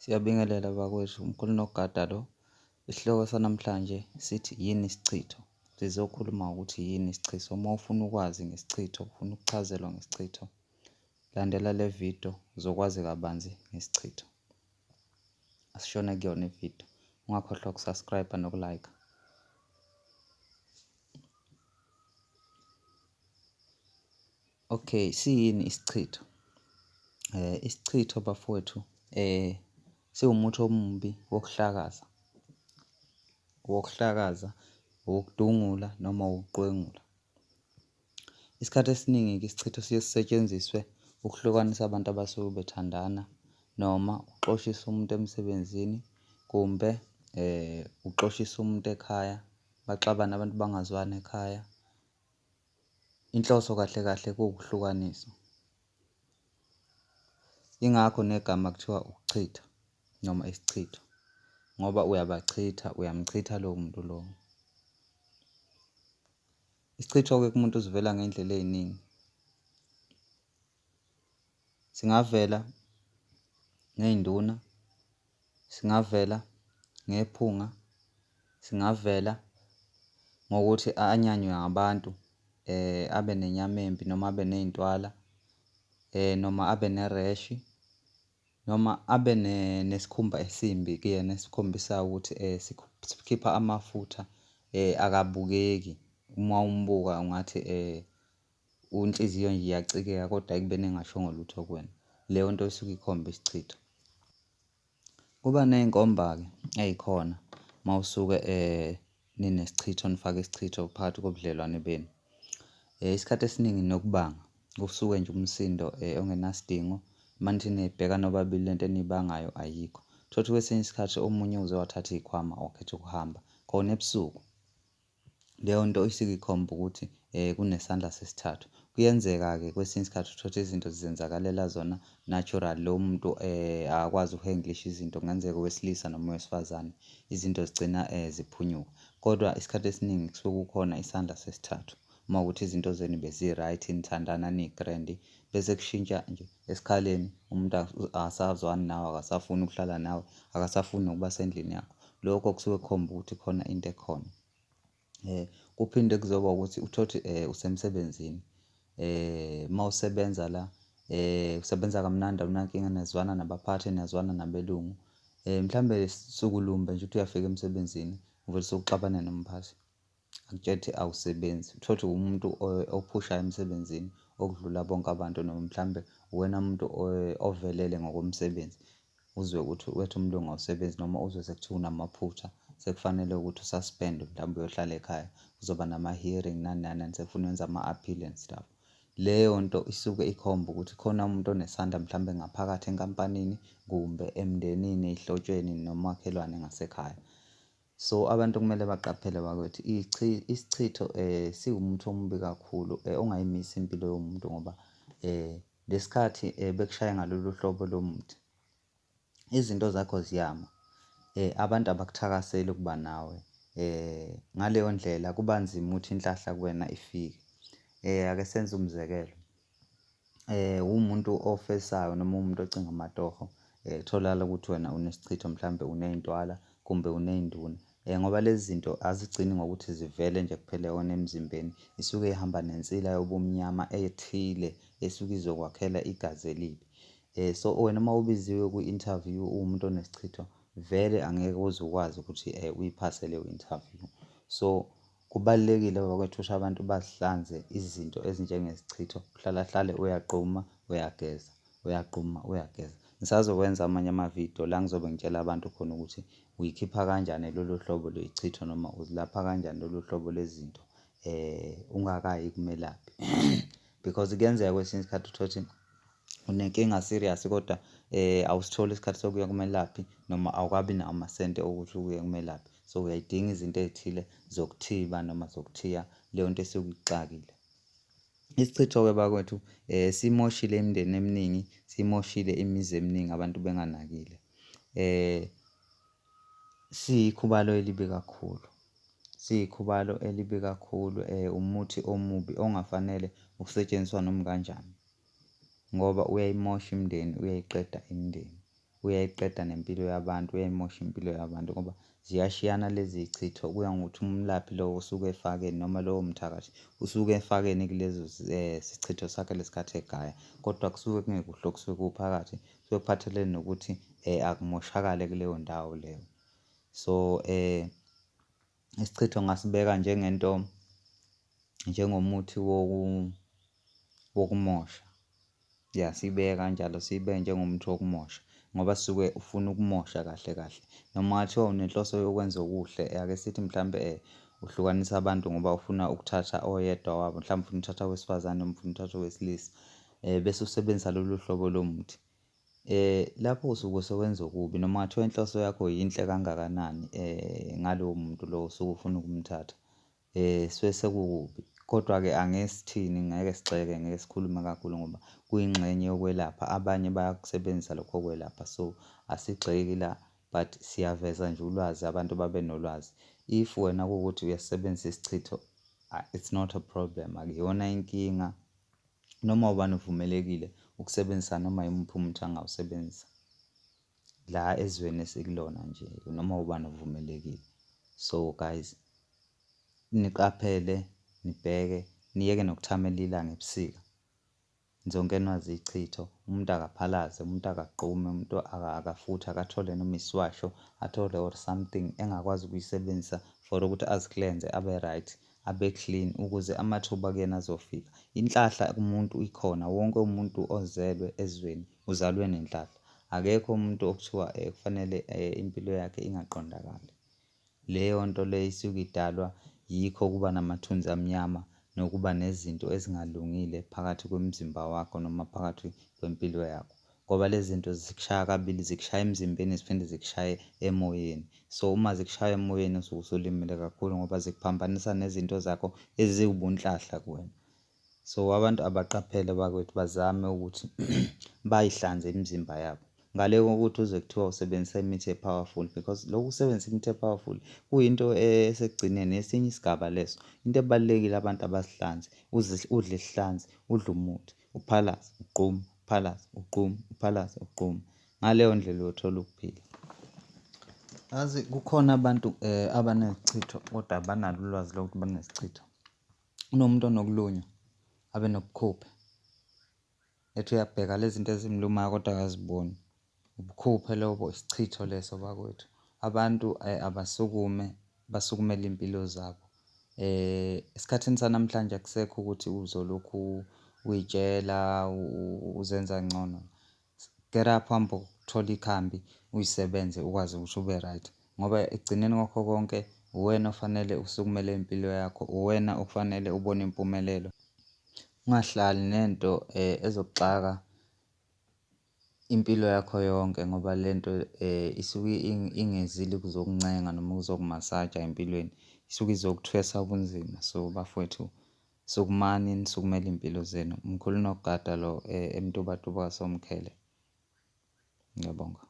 Siyabingelela bakwethu, umkhulu Nogada lo. Isihloko sanamhlanje sithi yini isichitho? Sizokhuluma ngokuthi yini isichitho. Uma ufuna ukwazi ngesichitho, ufuna ukuchazelwa ngesichitho, landela le video uzokwazi kabanzi ngesichitho. Asishone kuyona ividiyo. Ungakhohlwa uku-subscribe noku-like. Okay, siyini isichitho? Isichitho bafowethu siwumuthi omubi wokuhlakaza, wokuhlakaza, wokudungula noma wokuqwengula. Isikhathi esiningi-ke isichitho siye sisetshenziswe ukuhlukanisa abantu abasuke bethandana noma ukuxoshisa umuntu emsebenzini kumbe ukuxoshisa umuntu ekhaya, baxabane abantu bangazwani ekhaya. Inhloso kahle kahle kuwukuhlukanisa. Ingakho negama kuthiwa ukuchitha noma isichitho ngoba uyabachitha, uyamchitha lowo muntu lowo. Isichitho-ke kumuntu sivela ngey'ndlela ey'ningi. Singavela ngey'nduna, singavela ngephunga, singavela ngokuthi anyanywe abantu abe nenyama embi noma abe ney'ntwala noma abe nereshi noma abe nesikhumba esimbi kuyena esikhombisayo ukuthi sikhipha amafutha akabukeki. Uma umbuka ungathi inhliziyo nje iyacikeka kodwa ekubeni engashongo lutho kuwena. Leyo nto isuke ikhomba isichitho. Kuba ney'nkomba-ke ey'khona uma usuke ninesichitho nifake isichitho phakathi kobudlelwane benu. Isikhathi esiningi nokubanga kusuke nje umsindo ongenasidingo, uma nithi niyayibheka nobabili lento eniyibangayo ayikho. Uthole ukuthi kwesinye isikhathi omunye uze wathatha iy'khwama wakhetha ukuhamba khona ebusuku. Leyo nto isuke ikhomba ukuthi kunesandla sesithathu. Kuyenzeka-ke kwesinye isikhathi uthole ukuthi izinto zizenzakalela zona natural, lowo muntu akakwazi ukuhendlisha izinto, kungenzeka owesilisa noma owesifazane, izinto zigcina ziphunyuka. Kodwa isikhathi esiningi kusuke kukhona isandla sesithathu. Uma kuwukuthi izinto zenu bezi-right, nithandana niyi-grand, bese kushintsha nje esikhaleni umuntu akasazwani nawe, akasafuni ukuhlala nawe, akasafuni nokuba sendlini yakho. Lokho kusuke kukhomba ukuthi khona into ekhona. Kuphinde kuzoba ukuthi uthole ukuthi usemsebenzini, uma usebenza la usebenza kamnandi awunankinga niyazwana nabaphathi niyazwana nabelungu. Mhlawumbe suku lumbe nje uthi uyafika emsebenzini uvele usuxabane nomphathi, akutshele ukuthi awusebenzi. Uthole ukuthi uwumuntu ophushayo emsebenzini okudlula bonke abantu noma mhlawumbe uwena muntu ovelele ngokomsebenzi. Uzwe ukuthi wethu umlungu awusebenzi noma uzwe sekuthiwa unamaphutha sekufanele ukuthi u-suspend-we mhlawumbe uyohlala ekhaya, kuzoba nama-hearing nani nani nani sekufuna wenze ama-appeal and stuff. Leyo nto isuke ikhomba ukuthi khona umuntu onesandla mhlawumbe ngaphakathi enkampanini kumbe emndenini, ey'hlotsheni nomakhelwane ngasekhaya. So abantu kumele baqaphele bakwethu, isichitho siwumuthi omubi kakhulu ongayimisa impilo yomuntu ngoba lesikhathi bekushaya ngalolu hlobo lomuthi, izinto zakho ziyama, abantu abakuthakaseli ukuba nawe. Ngaleyo ndlela kuba nzima ukuthi inhlahla kuwena ifike. Ake senze umzekelo, uwumuntu ofesayo noma uwumuntu ocinga amatoho, tholakala ukuthi wena unesichitho mhlawumbe uney'ntwala kumbe uney'nduna. Ngoba lezi zinto azigcini ngokuthi zivele nje kuphela wena emzimbeni, isuke ihamba nensila yobumnyama ethile esuke izokwakhela igazi elibi. So wena uma ubiziwe kwi-interview uwumuntu onesichitho, vele angeke uze ukwazi ukuthi uyiphase leyo interview. So kubalulekile bakwethu ukuthi abantu bazihlanze izinto ezinjengezichitho, uhlala hlale uyagquma uyageza, uyagquma uyageza. Ngisazokwenza amanye amavidiyo la ngizobe ngitshela abantu khona ukuthi uyikhipha kanjani lolu hlobo lweyichitho noma uzilapha kanjani lolu hlobo lwezinto ungakayi kumelaphi. Because kuyenzeka kwesinye isikhathi uthole ukuthi unenkinga serious kodwa awusitholi isikhathi sokuya kumelaphi noma awukabi nawo amasente okuthi uye kumelaphi. So uyayidinga izinto ey'thile zokuthiba noma zokuthiya leyo nto esuke ikuxakile. Isichitho-ke bakwethu simoshile imindeni eminingi, simoshile imizi eminingi abantu benganakile. Siyikhubalo elibi kakhulu, siyikhubalo elibi kakhulu, umuthi omubi ongafanele ukusetshenziswa noma kanjani ngoba uyayimosha imindeni, uyayiqeda imindeni. Uyayiqeda nempilo yabantu, uyayimosha impilo yabantu ngoba ziyashiyana lezi zichitho, kuya ngokuthi umlaphi lowo usuke efakeni noma lowo mthakathi usuke efakeni kulezo sichitho sakhe lesikhathi egaya, kodwa kusuke kungekuhle okusuke kuphakathi, kusuke kuphathelene nokuthi akumoshakale kuleyo ndawo leyo. So isichitho ngingasibeka njengento, njengomuthi wokumosha. Ya, siyibeke kanjalo, siyibeke njengomuthi wokumosha ngoba suke ufuna ukumosha kahle kahle. Noma kungathiwa unenhloso yokwenza okuhle, ake sithi mhlampe uhlukanisa abantu ngoba ufuna ukuthatha oyedwa wabo, mhlawumbe ufuna ukuthatha owesifazane noma ufuna ukuthatha owesilisa, bese usebenzisa lolu hlobo lomuthi. Lapho usuke usewenza okubi noma kungathiwa inhloso yakho yinhle kangakanani ngalowo muntu lowo osuke ufuna ukumthatha, suke sekukubi. Kodwa-ke angeke sithini, ngeke sigxeke, ngeke sikhulume kakhulu ngoba kuyingxenye yokwelapha, abanye bayakusebenzisa lokho kwelapha. So asigxeki la but siyaveza nje ulwazi, abantu babe nolwazi. If wena kuwukuthi uyasisebenzisa isichitho, it's not a problem, akuyona inkinga. Noma ubani uvumelekile ukusebenzisa noma yimuphi umuthi angawusebenzisa la ezweni esikulona nje, noma ubani uvumelekile. So guys, niqaphele, nibheke, niyeke nokuthamela ilanga ebusika. Nizongenwa zichitho, umuntu akaphalaze, umuntu akagqume, umuntu akafuthe, akathole noma isiwasho, athole or something engakwazi ukuyisebenzisa for ukuthi aziklenze abe right, abe clean ukuze amathuba kuyena azofika. Inhlahla kumuntu ikhona, wonke umuntu ozelwe ezweni uzalwe nenhlahla. Akekho umuntu okuthiwa kufanele impilo yakhe ingaqondakali. Leyo nto leyo isuke idalwa yikho ukuba namathunzi amnyama nokuba nezinto ezingalungile phakathi kwemizimba wakho noma phakathi kwempilo yakho. Ngoba lezi zinto zikushaya kabili, zikushaya emzimbeni ziphinde zikushaye emoyeni. So uma zikushaya emoyeni usuke usulimele kakhulu ngoba zikuphambanisa nezinto zakho eziwubunhlahla kuwena. So abantu abaqaphele bakwethu, bazame ukuthi bayihlanze imizimba yabo. Ngale kokuthi uze kuthiwa usebenzisa imithi e-powerful, because lokhu kusebenzisa imithi e-powerful kuyinto esekugcineni esinye isigaba leso. Into ebalulekile abantu abazihlanze, udle isihlanzi, udle umuthi, uphalaze, ugqume, uphalaze, ugqume, uphalaze, ugqume. Ngaleyo ndlela uyothola ukuphila. Yazi kukhona abantu abanezichitho kodwa abanalo ulwazi lokuthi banesichitho. Kunomuntu onokulunywa abe nobukhuphe, ethi uyabheka lezi zinto ezimlumayo kodwa akaziboni. Ubukhuphe lobo, isichitho leso bakwethu. Abantu abasukume basukumele iy'mpilo zabo. Esikhathini sanamhlanje akusekho ukuthi uzolokhu uy'tshela uzenza ngcono. Get up, uhambe uthole ikhambi uyisebenze ukwazi ukuthi ube right, ngoba ekugcineni kwakho konke uwena ofanele usukumele impilo yakho, uwena okufanele ubone impumelelo. Ungahlali nento ezokuxaka impilo yakho yonke ngoba lento isuke ingezile ukuzokuncenga noma ukuzokumasaja empilweni, isuke izokuthwesa ubunzima. So bafowethu, sukumani nisukumele iy'mpilo zenu. Mkhulu Nogada lo eMtubatuba kaSomkhele. Ngiyabonga.